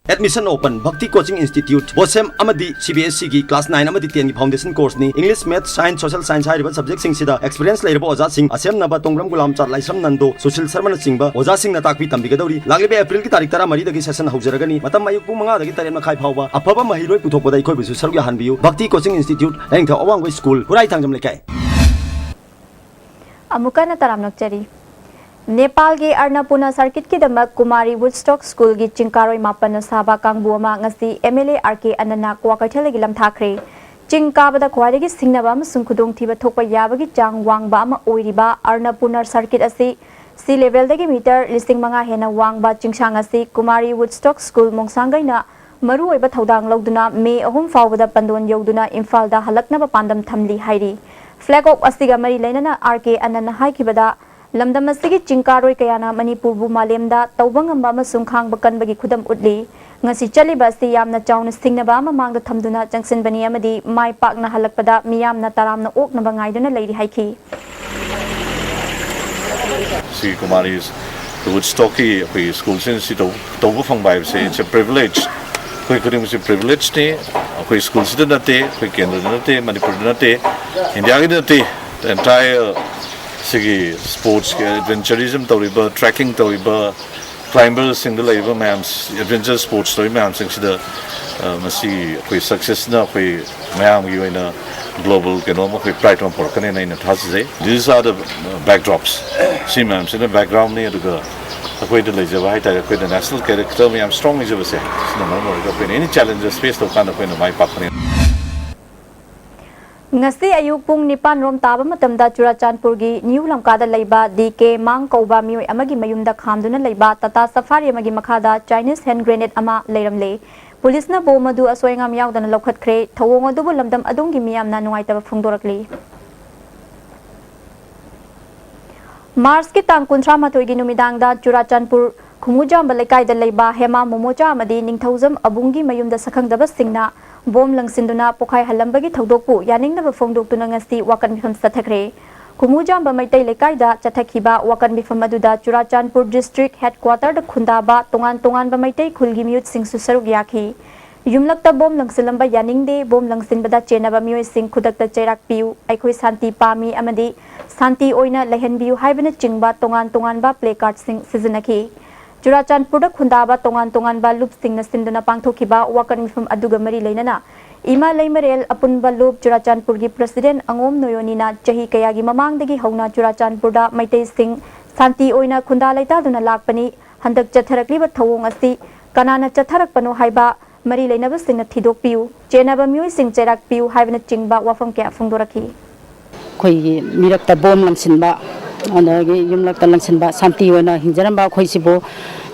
Admission open, Bhakti Coaching Institute, BOSEM ꯑꯃꯗꯤ C B S E ꯒꯤ class nine ꯑꯃꯗꯤ ten ꯒꯤ foundation course ꯅꯤ꯫ English, Maths, Science, Social Science ꯍꯥꯏꯔꯤꯕ subject ꯁꯤꯡꯁꯤꯗ experience ꯂꯩꯔꯕ ꯑꯣꯖꯥꯁꯤꯡ ꯑꯁꯦꯝꯅꯕ ꯇꯣꯡꯕ꯭ꯔꯝ ꯒꯨꯂꯥꯝꯆꯥꯟ, ꯂꯥꯏꯁ꯭ꯔꯝ ꯅꯟꯗꯣ, ꯁꯨꯁꯤꯜ ꯁꯔꯃꯅꯆꯤꯡꯕ ꯑꯣꯖꯥꯁꯤꯡꯅ ꯇꯥꯛꯄꯤ ꯇꯝꯕꯤꯒꯗꯧꯔꯤ꯫ ꯂꯥꯛꯂꯤꯕ April ꯒꯤ ꯇꯥꯔꯤꯛ ꯇꯔꯥꯃꯔꯤꯗꯒꯤ session ꯍꯧꯖꯔꯒꯅꯤ꯫ ꯃꯇꯝ ꯑꯌꯨꯛ ꯄꯨꯡ ꯃꯉꯥꯗꯒꯤ ꯇꯔꯦꯠ ꯃꯈꯥꯏ ꯐꯥꯎꯕ꯫ ꯑꯐꯕ ꯃꯍꯩꯔꯣꯏ ꯄꯨꯊꯣꯛꯄꯗ ꯑꯩꯈꯣꯏꯕꯨꯁꯨ ꯁꯔꯨꯛ ꯌꯥꯍꯟꯕꯤꯌꯨ꯫ ꯕꯛꯇꯤ Coaching Institute, ꯂꯥꯏꯅꯤꯡꯊꯧ ꯑꯋꯥꯡꯕ school, ꯈꯨꯔꯥꯏ ꯊꯥꯡꯖꯝ ꯂꯩꯀꯥꯏ꯫ ꯑꯃꯨꯛꯀ ꯍꯟꯅ ꯇꯔꯥꯝꯅ ꯑꯣꯛꯆꯔꯤ꯫ ꯅꯦꯄꯥꯜꯒꯤ ꯑꯔꯅꯄꯨꯅꯥ circuit ꯀꯤꯗꯃꯛ ꯀꯨꯃꯥꯔꯤ Woodstock School ꯒꯤ ꯆꯤꯡꯀꯥꯔꯣꯏ ꯃꯥꯄꯟꯅ ꯁꯥꯕ ꯀꯥꯡꯕꯨ ꯑꯃ ꯉꯁꯤ M L A R K ꯑꯅꯟꯅ ꯀ꯭ꯋꯥꯀꯩꯊꯦꯜꯗꯒꯤ ꯂꯝꯊꯥꯈ꯭ꯔꯦ꯫ ꯆꯤꯡ ꯀꯥꯕꯗ ꯈ꯭ꯋꯥꯏꯗꯒꯤ ꯁꯤꯡꯅꯕ ꯑꯃꯁꯨꯡ ꯈꯨꯗꯣꯡꯊꯤꯕ ꯊꯣꯛꯄ ꯌꯥꯕꯒꯤ ꯆꯥꯡ ꯋꯥꯡꯕ ꯑꯃ ꯑꯣꯏꯔꯤꯕ ꯑꯔꯅꯄꯨꯅꯥ circuit ꯑꯁꯤ sea level ꯗꯒꯤ meter ꯂꯤꯁꯤꯡ ꯃꯉꯥ ꯍꯦꯟꯅ ꯋꯥꯡꯕ ꯆꯤꯡꯁꯥꯡ ꯑꯁꯤ ꯀꯨꯃꯥꯔꯤ Woodstock School ꯃꯣꯡꯁꯥꯡꯒꯩꯅ ꯃꯔꯨꯑꯣꯏꯕ ꯊꯧꯗꯥꯡ ꯂꯧꯗꯨꯅ May ꯑꯍꯨꯝ ꯐꯥꯎꯕꯗ ꯄꯟꯗꯣꯟ ꯌꯧꯗꯨꯅ ꯏꯝꯐꯥꯜꯗ ꯍꯜꯂꯛꯅꯕ ꯄꯥꯟꯗꯝ ꯊꯝꯂꯤ ꯍꯥꯏꯔꯤ꯫ Flag off ꯑꯁꯤꯒ ꯃꯔꯤ ꯂꯩꯅꯅ R K ꯑꯅꯟꯅ ꯍꯥꯏꯈꯤꯕꯗ, ꯂꯝꯗꯝ ꯑꯁꯤꯒꯤ ꯆꯤꯡꯀꯥꯔꯣꯏ ꯀꯌꯥꯅ ꯃꯅꯤꯄꯨꯔꯕꯨ ꯃꯥꯂꯦꯝꯗ ꯇꯧꯕ ꯉꯝꯕ ꯑꯃꯁꯨꯡ ꯈꯥꯡꯕ ꯀꯟꯕꯒꯤ ꯈꯨꯗꯝ ꯎꯠꯂꯤ꯫ ꯉꯁꯤ ꯆꯠꯂꯤꯕ ꯑꯁꯤ ꯌꯥꯝꯅ ꯆꯥꯎꯅ ꯁꯤꯡꯅꯕ ꯑꯃ ꯃꯥꯡꯗ ꯊꯝꯗꯨꯅ ꯆꯪꯁꯤꯟꯕꯅꯤ ꯑꯃꯗꯤ ꯃꯥꯏ ꯄꯥꯛꯅ ꯍꯜꯂꯛꯄꯗ ꯃꯤꯌꯥꯝꯅ ꯇꯔꯥꯝꯅ ꯑꯣꯛꯅꯕ ꯉꯥꯏꯗꯨꯅ ꯂꯩꯔꯤ ꯍꯥꯏꯈꯤ꯫ ꯁꯤ ꯀꯨꯃꯥꯔꯤ Woodstock ꯀꯤ ꯑꯩꯈꯣꯏꯒꯤ school ꯁꯤꯡꯁꯤ ꯇꯧ-, ꯇꯧꯕ ꯐꯪꯕ ꯍꯥꯏꯕꯁꯦ, it's a privilege꯫ ꯑꯩꯈꯣꯏ ꯈꯨꯗꯤꯡꯃꯛꯁꯦ privilege ꯅꯤ꯫ ꯑꯩꯈꯣꯏ school ꯁꯤꯗ ꯅꯠꯇꯦ, ꯑꯩꯈꯣꯏ ꯀꯦꯟꯗ꯭ꯔꯗ ꯅꯠꯇꯦ, ꯃꯅꯤꯄꯨꯔꯗ ꯅꯠꯇꯦ, ꯏꯟꯗꯤꯌꯥꯒꯤꯗ ꯅꯠꯇꯦ, entire ꯁꯤꯒꯤ ꯁ꯭ꯄꯣꯔꯠꯁꯀꯤ, ꯑꯦꯗꯚꯦꯟꯆꯔꯤꯖꯝ ꯇꯧꯔꯤꯕ, ꯇ꯭ꯔꯦꯛꯀꯤꯡ ꯇꯧꯔꯤꯕ, ꯀ꯭ꯂꯥꯏꯝꯕꯔꯁꯤꯡꯗ ꯂꯩꯔꯤꯕ ꯃꯌꯥꯝ, ꯑꯦꯗꯚꯦꯟꯆꯔ ꯁ꯭ꯄꯣꯔꯠꯁ ꯇꯧꯔꯤꯕ ꯃꯌꯥꯝꯁꯤꯡꯁꯤꯗ, ꯑ, ꯃꯁꯤ ꯑꯩꯈꯣꯏ ꯁꯛꯁꯦꯁꯅ ꯑꯩꯈꯣꯏ ꯃꯌꯥꯝꯒꯤ ꯑꯣꯏꯅ ꯒ꯭ꯂꯣꯕꯜ ꯀꯩꯅꯣꯝ ꯑꯩꯈꯣꯏ ꯄ꯭ꯔꯥꯏꯗ ꯑꯃ ꯄꯨꯔꯛꯀꯅꯦꯅ ꯑꯩꯅ ꯊꯥꯖꯖꯩ꯫ These are the backdrops. ꯁꯤ ꯃꯌꯥꯝꯁꯤꯅ ꯕꯦꯛꯒ꯭ꯔꯥꯎꯟꯅꯤ, ꯑꯗꯨꯒ ꯑꯩꯈꯣꯏꯗ ꯂꯩꯖꯕ ꯍꯥꯏꯇꯥꯔꯦ, ꯑꯩꯈꯣꯏꯗ ꯅꯦꯁꯅꯦꯜ ꯀꯦꯔꯦꯛꯇꯔ ꯃꯌꯥꯝ ꯁ꯭ꯇꯔꯣꯡ ꯑꯣꯏꯖꯕꯁꯦ, ꯁꯤꯅ ꯃꯔꯝ ꯑꯣꯏꯔꯒ ꯑꯩꯈꯣꯏꯅ ꯑꯦꯅꯤ ꯆꯦꯂꯦꯟꯖꯦꯁ ꯐꯦꯁ ꯇꯧꯕ ꯀꯥꯟꯗ ꯑꯩꯈꯣꯏꯅ ꯃꯥꯏ ꯄꯥꯛꯀꯅꯤ꯫ ꯉꯁꯤ ꯑꯌꯨꯛ ꯄꯨꯡ ꯅꯤꯄꯥꯟ ꯔꯣꯝ ꯇꯥꯕ ꯃꯇꯝꯗ ꯆꯨꯔꯥꯆꯥꯟꯄꯨꯔꯒꯤ ꯅ꯭ꯌꯨ ꯂꯝꯀꯥꯗ ꯂꯩꯕ ꯗꯤ ꯀꯦ ꯃꯥꯡ ꯀꯧꯕ ꯃꯤꯑꯣꯏ ꯑꯃꯒꯤ ꯃꯌꯨꯝꯗ ꯈꯥꯝꯗꯨꯅ ꯂꯩꯕ ꯇꯥꯇꯥ ꯁꯐꯥꯔꯤ ꯑꯃꯒꯤ ꯃꯈꯥꯗ ꯆꯥꯏꯅꯤꯁ ꯍꯦꯟ ꯒ꯭ꯔꯦꯅꯦꯗ ꯑꯃ ꯂꯩꯔꯝꯂꯦ꯫ ꯄꯨꯂꯤꯁꯅ ꯕꯣꯝ ꯑꯗꯨ ꯑꯁꯣꯏ ꯑꯉꯥꯝ ꯌꯥꯎꯗꯅ ꯂꯧꯈꯠꯈ꯭ꯔꯦ꯫ ꯊꯧꯑꯣꯡ ꯑꯗꯨꯕꯨ ꯂꯝꯗꯝ ꯑꯗꯨꯝꯒꯤ ꯃꯤꯌꯥꯝꯅ ꯅꯨꯡꯉꯥꯏꯇꯕ ꯐꯣꯡꯗꯣꯔꯛꯂꯤ꯫ ꯃꯥꯔꯆꯀꯤ ꯇꯥꯡ ꯀꯨꯟꯊ꯭ꯔꯥ ꯃꯥꯊꯣꯏꯒꯤ ꯅꯨꯃꯤꯗꯥꯡꯗ ꯆꯨꯔꯥꯆꯥꯟꯄꯨꯔ ꯈꯨꯃꯨꯖꯥꯝꯕ ꯂꯩꯀꯥꯏꯗ ꯂꯩꯕ ꯍꯦꯃꯥ ꯃꯣꯃꯣꯆꯥ ꯑꯃꯗꯤ ꯅꯤꯡꯊꯧꯖꯝ ꯑꯕꯨꯡꯒꯤ ꯃꯌꯨꯝꯗ ꯁꯛꯈꯪꯗꯕꯁꯤꯡꯅ ꯕꯣꯝ ꯂꯪꯁꯤꯟꯗꯨꯅ ꯄꯣꯈꯥꯏꯍꯜꯂꯝꯕꯒꯤ ꯊꯧꯗꯣꯛꯄꯨ ꯌꯥꯅꯤꯡꯗꯕ ꯐꯣꯡꯗꯣꯛꯇꯨꯅ ꯉꯁꯤ ꯋꯥꯀꯠ ꯃꯤꯐꯝ ꯆꯠꯊꯈ꯭ꯔꯦ꯫ ꯈꯨꯃꯨꯖꯥꯝꯕ ꯃꯩꯇꯩ ꯂꯩꯀꯥꯏꯗ ꯆꯠꯊꯈꯤꯕ ꯋꯥꯀꯠ ꯃꯤꯐꯝ ꯑꯗꯨꯗ ꯆꯨꯔꯥꯆꯥꯟꯄꯨꯔ ꯗꯤꯁꯇ꯭ꯔꯤꯛ ꯍꯦꯗꯀ꯭ꯋꯥꯇꯔꯗ ꯈꯨꯟꯗꯥꯕ ꯇꯣꯉꯥꯟ ꯇꯣꯉꯥꯟꯕ ꯃꯩꯇꯩ ꯈꯨꯜꯒꯤ ꯃꯤꯑꯣꯏꯁꯤꯡꯁꯨ ꯁꯔꯨꯛ ꯌꯥꯈꯤ꯫ ꯌꯨꯝꯂꯛꯇ ꯕꯣꯝ ꯂꯪꯁꯤꯜꯂꯝꯕ ꯌꯥꯅꯤꯡꯗꯦ, ꯕꯣꯝ ꯂꯪꯁꯤꯟꯕꯗ ꯆꯦꯟꯅꯕ ꯃꯤꯑꯣꯏꯁꯤꯡ ꯈꯨꯗꯛꯇ ꯆꯩꯔꯥꯛ ꯄꯤꯌꯨ, ꯑꯩꯈꯣꯏ ꯁꯥꯟꯇꯤ ꯄꯥꯝꯃꯤ ꯑꯃꯗꯤ ꯁꯥꯟꯇꯤ ꯑꯣꯏꯅ ꯂꯩꯍꯟꯕꯤꯌꯨ ꯍꯥꯏꯕꯅꯆꯤꯡꯕ ꯇꯣꯉꯥꯟ ꯇꯣꯉꯥꯟꯕ ꯄ꯭ꯂꯦ ꯀꯥꯔꯗꯁꯤꯡ ꯁꯤꯖꯤꯟꯅꯈꯤ꯫ ꯆꯨꯔꯥꯆꯥꯟꯄꯨꯔꯗ ꯈꯨꯟꯗꯥꯕ ꯇꯣꯉꯥꯟ ꯇꯣꯉꯥꯟꯕ ꯂꯨꯞꯁꯤꯡꯅ ꯁꯤꯟꯗꯨꯅ ꯄꯥꯡꯊꯣꯛꯈꯤꯕ ꯋꯥꯀꯠ ꯃꯤꯐꯝ ꯑꯗꯨꯒ ꯃꯔꯤ ꯂꯩꯅꯅ ꯏꯃꯥ ꯂꯩꯃꯔꯦꯜ ꯑꯄꯨꯟꯕ ꯂꯨꯞ ꯆꯨꯔꯥꯆꯥꯟꯄꯨꯔꯒꯤ ꯄ꯭ꯔꯁꯤꯗꯦꯟ ꯑꯉꯣꯝ ꯅꯣꯌꯣꯅꯤꯅ ꯆꯍꯤ ꯀꯌꯥꯒꯤ ꯃꯃꯥꯡꯗꯒꯤ ꯍꯧꯅ ꯆꯨꯔꯥꯆꯥꯟꯄꯨꯔꯗ ꯃꯩꯇꯩꯁꯤꯡ ꯁꯥꯟꯇꯤ ꯑꯣꯏꯅ ꯈꯨꯟꯗꯥ ꯂꯩꯇꯥꯗꯨꯅ ꯂꯥꯛꯄꯅꯤ꯫ ꯍꯟꯗꯛ ꯆꯠꯊꯔꯛꯂꯤꯕ ꯊꯧꯑꯣꯡ ꯑꯁꯤ ꯀꯅꯥꯅ ꯆꯠꯊꯔꯛꯄꯅꯣ ꯍꯥꯏꯕ ꯃꯔꯤ ꯂꯩꯅꯕꯁꯤꯡꯅ ꯊꯤꯗꯣꯛꯄꯤꯌꯨ, ꯆꯦꯟꯅꯕ ꯃꯤꯑꯣꯏꯁꯤꯡ ꯆꯩꯔꯥꯛ ꯄꯤꯌꯨ ꯍꯥꯏꯕꯅꯆꯤꯡꯕ ꯋꯥꯐꯝ ꯀꯌꯥ ꯐꯣꯡꯗꯣꯔꯛꯈꯤ꯫ ꯑꯩꯈꯣꯏꯒꯤ ꯃꯤꯔꯛꯇ ꯕꯣꯝ ꯂꯪꯁꯤꯟꯕ, ꯑꯗꯒꯤ ꯌꯨꯝꯂꯛꯇ ꯂꯪꯁꯤꯟꯕ, ꯁꯥꯟꯇꯤ ꯑꯣꯏꯅ ꯍꯤꯡꯖꯔꯝꯕ ꯑꯩꯈꯣꯏꯁꯤꯕꯨ,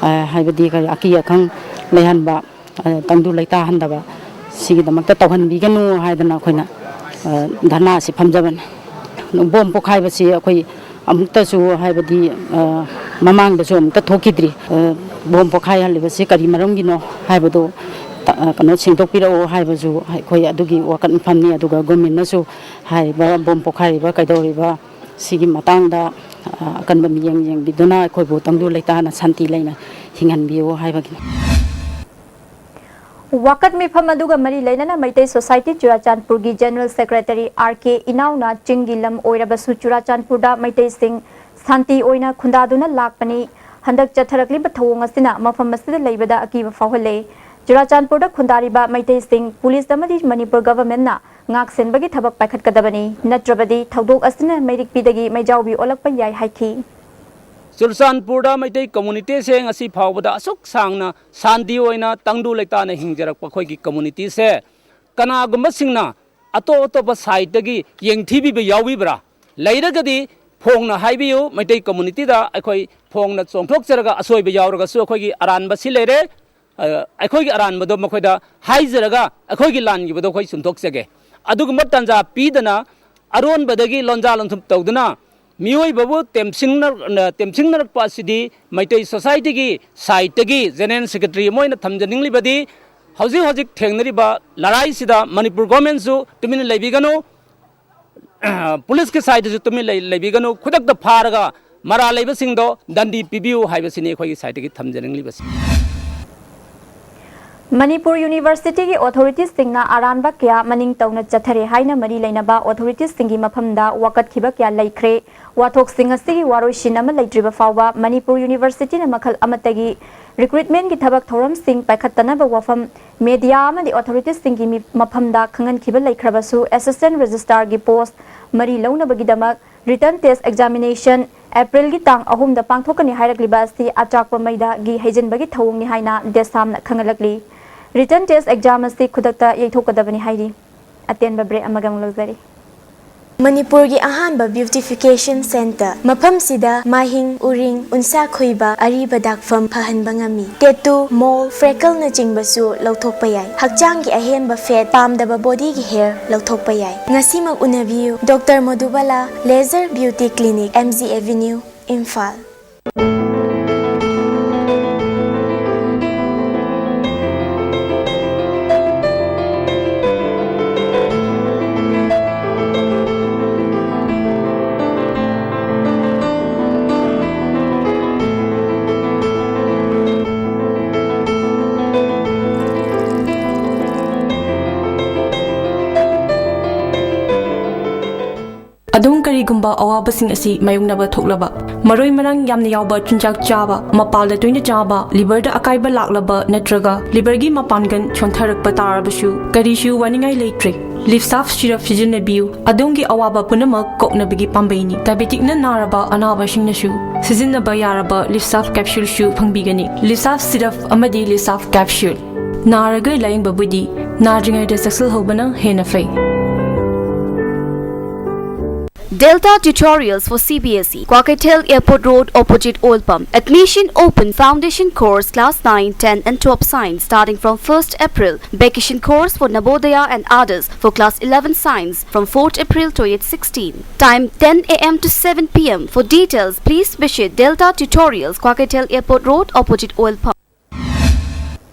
ꯑ, ꯍꯥꯏꯕꯗꯤ ꯀꯔꯤ ꯑꯀꯤ ꯑꯈꯪ ꯂꯩꯍꯟꯕ, ꯑ, ꯇꯪꯗꯨ ꯂꯩꯇꯥꯍꯟꯗꯕ, ꯁꯤꯒꯤꯗꯃꯛꯇ ꯇꯧꯍꯟꯕꯤꯒꯅꯨ ꯍꯥꯏꯗꯅ ꯑꯩꯈꯣꯏꯅ, ꯑ, ꯙꯔꯅꯥ ꯑꯁꯤ ꯐꯝꯖꯕꯅꯤ꯫ ꯕꯣꯝ ꯄꯣꯈꯥꯏꯕꯁꯤ ꯑꯩꯈꯣꯏ ꯑꯃꯨꯛꯇꯁꯨ, ꯍꯥꯏꯕꯗꯤ, ꯑ, ꯃꯃꯥꯡꯗꯁꯨ ꯑꯃꯨꯛꯇ ꯊꯣꯛꯈꯤꯗ꯭ꯔꯤ꯫ ꯑ, ꯕꯣꯝ ꯄꯣꯈꯥꯏꯍꯜꯂꯤꯕꯁꯤ ꯀꯔꯤ ꯃꯔꯝꯒꯤꯅꯣ ꯍꯥꯏꯕꯗꯨ, ꯇ-, ꯑ, ꯀꯩꯅꯣ, ꯁꯦꯡꯗꯣꯛꯄꯤꯔꯛꯑꯣ ꯍꯥꯏꯕꯁꯨ ꯑꯩꯈꯣꯏ ꯑꯗꯨꯒꯤ ꯋꯥꯀꯠ ꯃꯤꯐꯝꯅꯤ꯫ ꯑꯗꯨꯒ ꯒꯣꯔꯃꯦꯟꯅꯁꯨ ꯍꯥꯏꯔꯤꯕ ꯕꯣꯝ ꯄꯣꯈꯥꯏꯔꯤꯕ, ꯀꯩꯗꯧꯔꯤꯕ, ꯁꯤꯒꯤ ꯃꯇꯥꯡꯗ, ꯑ, ꯑꯀꯟꯕ ꯃꯤꯠꯌꯦꯡ ꯌꯦꯡꯕꯤꯗꯨꯅ ꯑꯩꯈꯣꯏꯕꯨ ꯇꯪꯗꯨ ꯂꯩꯇꯥꯅ ꯁꯥꯟꯇꯤ ꯂꯩꯅ ꯍꯤꯡꯍꯟꯕꯤꯌꯨ ꯍꯥꯏꯕꯒꯤꯅꯤ꯫ ꯋꯥꯀꯠ ꯃꯤꯐꯝ ꯑꯗꯨꯒ ꯃꯔꯤ ꯂꯩꯅꯅ ꯃꯩꯇꯩ ꯁꯣꯁꯥꯏꯇꯤ ꯆꯨꯔꯥꯆꯥꯟꯄꯨꯔꯒꯤ ꯖꯦꯅꯔꯦꯜ ꯁꯦꯀ꯭ꯔꯦꯇꯔꯤ ꯑꯥꯔ ꯀꯦ ꯏꯅꯥꯎꯅ ꯆꯤꯡꯒꯤ ꯂꯝ ꯑꯣꯏꯔꯕꯁꯨ ꯆꯨꯔꯥꯆꯥꯟꯄꯨꯔꯗ ꯃꯩꯇꯩꯁꯤꯡ ꯁꯥꯟꯇꯤ ꯑꯣꯏꯅ ꯈꯨꯟꯗꯥꯗꯨꯅ ꯂꯥꯛꯄꯅꯤ꯫ ꯍꯟꯗꯛ ꯆꯠꯊꯔꯛꯂꯤꯕ ꯊꯧꯑꯣꯡ ꯑꯁꯤꯅ ꯃꯐꯝ ꯑꯁꯤꯗ ꯂꯩꯕꯗ ꯑꯀꯤꯕ ꯐꯥꯎꯍꯜꯂꯦ꯫ ꯆꯨꯔꯥꯆꯥꯟꯄꯨꯔꯗ ꯈꯨꯟꯗꯥꯔꯤꯕ ꯃꯩꯇꯩꯁꯤꯡ ꯄꯨꯂꯤꯁ ꯑꯃꯗꯤ ꯃꯅꯤꯄꯨꯔ ꯒꯚꯔꯟꯃꯦꯟꯠꯅ ꯉꯥꯛ ꯁꯦꯟꯕꯒꯤ ꯊꯕꯛ ꯄꯥꯏꯈꯠꯀꯗꯕꯅꯤ, ꯅꯠꯇ꯭ꯔꯕꯗꯤ ꯊꯧꯗꯣꯛ ꯑꯁꯤꯅ ꯃꯩꯔꯤꯛꯄꯤꯗꯒꯤ ꯃꯩꯖꯥꯎꯕꯤ ꯑꯣꯜꯂꯛꯄ ꯌꯥꯏ ꯍꯥꯏꯈꯤ꯫ ꯆꯨꯔꯆꯥꯟꯄꯨꯔꯗ ꯃꯩꯇꯩ ꯀꯝꯃꯨꯅꯤꯇꯤꯁꯦ ꯉꯁꯤ ꯐꯥꯎꯕꯗ ꯑꯁꯨꯛ ꯁꯥꯡꯅ ꯁꯥꯟꯇꯤ ꯑꯣꯏꯅ ꯇꯪꯗꯨ ꯂꯩꯇꯥꯅ ꯍꯤꯡꯖꯔꯛꯄ ꯑꯩꯈꯣꯏꯒꯤ ꯀꯝꯃꯨꯅꯤꯇꯤꯁꯦ ꯀꯅꯥꯒꯨꯝꯕꯁꯤꯡꯅ ꯑꯇꯣꯞ ꯑꯇꯣꯞꯄ ꯁꯥꯏꯠꯇꯒꯤ ꯌꯦꯡꯊꯤꯕꯤꯕ ꯌꯥꯎꯕꯤꯕ꯭ꯔꯥ? ꯂꯩꯔꯒꯗꯤ ꯐꯣꯡꯅ ꯍꯥꯏꯕꯤꯌꯨ꯫ ꯃꯩꯇꯩ ꯀꯝꯃꯨꯅꯤꯇꯤꯗ ꯑꯩꯈꯣꯏ ꯐꯣꯡꯅ ꯆꯣꯡꯊꯣꯛꯆꯔꯒ ꯑꯁꯣꯏꯕ ꯌꯥꯎꯔꯒꯁꯨ ꯑꯩꯈꯣꯏꯒꯤ ꯑꯔꯥꯟꯕ ꯁꯤ ꯂꯩꯔꯦ꯫ ꯑ, ꯑꯩꯈꯣꯏꯒꯤ ꯑꯔꯥꯟꯕꯗꯣ ꯃꯈꯣꯏꯗ ꯍꯥꯏꯖꯔꯒ ꯑꯩꯈꯣꯏꯒꯤ ꯂꯥꯟꯈꯤꯕꯗꯣ ꯑꯩꯈꯣꯏ ꯆꯨꯝꯊꯣꯛꯆꯒꯦ꯫ ꯑꯗꯨꯒꯨꯝꯕ ꯇꯥꯟꯖꯥ ꯄꯤꯗꯅ ꯑꯔꯣꯟꯕꯗꯒꯤ ꯂꯣꯟꯖꯥ ꯂꯣꯟꯊꯨꯞ ꯇꯧꯗꯨꯅ ꯃꯤꯑꯣꯏꯕꯕꯨ ꯇꯦꯝꯁꯤꯡꯅ-, ꯇꯦꯝꯁꯤꯡꯅꯔꯛꯄ ꯑꯁꯤꯗꯤ ꯃꯩꯇꯩ ꯁꯣꯁꯥꯏꯇꯤꯒꯤ ꯁꯥꯏꯠꯇꯒꯤ ꯖꯦꯅꯔꯦꯜ ꯁꯦꯀ꯭ꯔꯦꯇꯔꯤ ꯑꯃ ꯑꯣꯏꯅ ꯊꯝꯖꯅꯤꯡꯂꯤꯕꯗꯤ ꯍꯧꯖꯤꯛ ꯍꯧꯖꯤꯛ ꯊꯦꯡꯅꯔꯤꯕ ꯂꯔꯥꯏꯁꯤꯗ ꯃꯅꯤꯄꯨꯔ ꯒꯣꯔꯃꯦꯟꯁꯨ ꯇꯨꯃꯤꯟꯅ ꯂꯩꯕꯤꯒꯅꯨ, ꯄꯨꯂꯤꯁꯀꯤ ꯁꯥꯏꯠꯇꯁꯨ ꯇꯨꯃꯤꯟ ꯂꯩ-, ꯂꯩꯕꯤꯒꯅꯨ, ꯈꯨꯗꯛꯇ ꯐꯥꯔꯒ ꯃꯔꯥꯜ ꯂꯩꯕꯁꯤꯡꯗꯣ ꯗꯟꯗꯤ ꯄꯤꯕꯤꯌꯨ ꯍꯥꯏꯕꯁꯤꯅꯤ ꯑꯩꯈꯣꯏꯒꯤ ꯁꯥꯏꯠꯇꯒꯤ ꯊꯝꯖꯅꯤꯡꯂꯤꯕꯁꯤ꯫ ꯃꯅꯤꯄꯨꯔ ꯌꯨꯅꯤꯚꯔꯁꯤꯇꯤꯒꯤ ꯑꯣꯊꯣꯔꯤꯇꯤꯁꯁꯤꯡꯅ ꯑꯔꯥꯟꯕ ꯀꯌꯥ ꯃꯅꯤꯡ ꯇꯧꯅ ꯆꯠꯊꯔꯦ ꯍꯥꯏꯅ ꯃꯔꯤ ꯂꯩꯅꯕ ꯑꯣꯊꯣꯔꯤꯇꯤꯁꯁꯤꯡꯒꯤ ꯃꯐꯝꯗ ꯋꯥꯀꯠꯈꯤꯕ ꯀꯌꯥ ꯂꯩꯈ꯭ꯔꯦ꯫ ꯋꯥꯊꯣꯛꯁꯤꯡ ꯑꯁꯤꯒꯤ ꯋꯥꯔꯣꯏꯁꯤꯟ ꯑꯃ ꯂꯩꯇ꯭ꯔꯤꯕ ꯐꯥꯎꯕ ꯃꯅꯤꯄꯨꯔ ꯌꯨꯅꯤꯚꯔꯁꯤꯇꯤꯅ ꯃꯈꯜ ꯑꯃꯠꯇꯒꯤ ꯔꯤꯀ꯭ꯔꯨꯠꯃꯦꯟꯒꯤ ꯊꯕꯛ ꯊꯧꯔꯝꯁꯤꯡ ꯄꯥꯏꯈꯠꯇꯅꯕ ꯋꯥꯐꯝ ꯃꯦꯗꯤꯌꯥ ꯑꯃꯗꯤ ꯑꯣꯊꯣꯔꯤꯇꯤꯁꯁꯤꯡꯒꯤ ꯃꯤ-, ꯃꯐꯝꯗ ꯈꯪꯍꯟꯈꯤꯕ ꯂꯩꯈ꯭ꯔꯕꯁꯨ, ꯑꯦꯁꯤꯁꯇꯦꯟꯠ ꯔꯦꯖꯤꯁꯇ꯭ꯔꯥꯔꯒꯤ ꯄꯣꯁꯠ ꯃꯔꯤ ꯂꯧꯅꯕꯒꯤꯗꯃꯛ ꯔꯤꯇꯟ ꯇꯦꯁꯠ ꯑꯦꯛꯖꯥꯃꯤꯅꯦꯁꯟ ꯑꯦꯄ꯭ꯔꯤꯜꯒꯤ ꯇꯥꯡ ꯑꯍꯨꯝꯗ ꯄꯥꯡꯊꯣꯛꯀꯅꯤ ꯍꯥꯏꯔꯛꯂꯤꯕ ꯑꯁꯤ ꯑꯆꯥꯛꯄ ꯃꯩꯗꯒꯤ ꯍꯩꯖꯤꯟꯕꯒꯤ ꯊꯧꯑꯣꯡꯅꯤ ꯍꯥꯏꯅ ꯗꯦꯁꯥꯝꯅ ꯈꯪꯍꯜꯂꯛꯂꯤ꯫ ꯔꯤꯇꯟ ꯇꯦꯁꯠ ꯑꯦꯛꯖꯥꯝ ꯑꯁꯤ ꯈꯨꯗꯛꯇ ꯌꯩꯊꯣꯛꯀꯗꯕꯅꯤ ꯍꯥꯏꯔꯤ꯫ ꯑꯇꯦꯟꯕ ꯕ꯭ꯔꯦꯛ ꯑꯃꯒ ꯑꯃꯨꯛ ꯂꯧꯖꯔꯤ꯫ ꯃꯅꯤꯄꯨꯔꯒꯤ ꯑꯍꯥꯟꯕ ꯕ꯭ꯌꯨꯇꯤꯐꯤꯀꯦꯁꯟ ꯁꯦꯟꯇꯔ꯫ ꯃꯐꯝꯁꯤꯗ ꯃꯥꯏꯍꯤꯡ, ꯎꯔꯤꯡ, ꯎꯟꯁꯥ ꯈꯣꯏꯕ, ꯑꯔꯤꯕ ꯗꯥꯛꯐꯝ ꯐꯍꯟꯕ ꯉꯝꯃꯤ꯫ ꯇꯦꯇꯨ, ꯃꯣꯜ, ꯐ꯭ꯔꯦꯀꯜꯅꯆꯤꯡꯕꯁꯨ ꯂꯧꯊꯣꯛꯄ ꯌꯥꯏ꯫ ꯍꯛꯆꯥꯡꯒꯤ ꯑꯍꯦꯟꯕ ꯐꯦꯠ, ꯄꯥꯝꯗꯕ ꯕꯣꯗꯤꯒꯤ ꯍꯦꯌꯔ ꯂꯧꯊꯣꯛꯄ ꯌꯥꯏ꯫ ꯉꯁꯤꯃꯛ ꯎꯅꯕꯤꯌꯨ, doctor Modubala, laser beauty clinic, M G avenue, Imphal. ꯑꯋꯥꯕꯁꯤꯡ ꯑꯁꯤ ꯃꯥꯌꯣꯛꯅꯕ ꯊꯣꯛꯂꯕ, ꯃꯔꯣꯏ ꯃꯔꯥꯡ ꯌꯥꯝꯅ ꯌꯥꯎꯕ ꯆꯤꯟꯖꯥꯛ ꯆꯥꯕ, ꯃꯄꯥꯜꯗ ꯇꯣꯏꯅ ꯆꯥꯕ, ꯂꯤꯚꯔꯗ ꯑꯀꯥꯏꯕ ꯂꯥꯛꯂꯕ ꯅꯠꯇ꯭ꯔꯒ ꯂꯤꯚꯔꯒꯤ ꯃꯄꯥꯡꯒꯜ ꯁꯣꯟꯊꯔꯛꯄ ꯇꯥꯔꯕꯁꯨ ꯀꯔꯤꯁꯨ ꯋꯥꯅꯤꯡꯉꯥꯏ ꯂꯩꯇ꯭ꯔꯦ꯫ ꯂꯤꯞꯁꯥꯐ ꯁꯤꯔꯞ ꯁꯤꯖꯤꯟꯅꯕꯤꯌꯨ, ꯑꯗꯣꯝꯒꯤ ꯑꯋꯥꯕ ꯄꯨꯝꯅꯃꯛ ꯀꯣꯛꯅꯕꯒꯤ ꯄꯥꯝꯕꯩꯅꯤ꯫ ꯗꯥꯏꯕꯦꯇꯤꯛꯅ ꯅꯥꯔꯕ ꯑꯅꯥꯕꯁꯤꯡꯅꯁꯨ ꯁꯤꯖꯤꯟꯅꯕ ꯌꯥꯔꯕ ꯂꯤꯞꯁꯥꯐ ꯀꯦꯞꯁꯨꯜꯁꯨ ꯐꯪꯕꯤꯒꯅꯤ꯫ ꯂꯤꯞꯁꯥꯐ ꯁꯤꯔꯞ ꯑꯃꯗꯤ ꯂꯤꯞꯁꯥꯐ ꯀꯦꯞꯁꯨꯜ꯫ ꯅꯥꯔꯒ ꯂꯥꯌꯦꯡꯕꯕꯨꯗꯤ ꯅꯥꯗ꯭ꯔꯤꯉꯩꯗ ꯆꯦꯛꯁꯤꯜꯍꯧꯕꯅ ꯍꯦꯟꯅ ꯐꯩ꯫ Delta Tutorials for C B S E, Kwakeithel Airport Road, opposite Oil Pump. Admission open. Foundation course, class nine, ten and twelve science, starting from first April. Vacation course for Navodaya and others for class eleven science from fourth April twenty sixteen. Time ten a m to seven p m. For details, please visit Delta Tutorials, Kwakeithel Airport Road, opposite Oil Pump.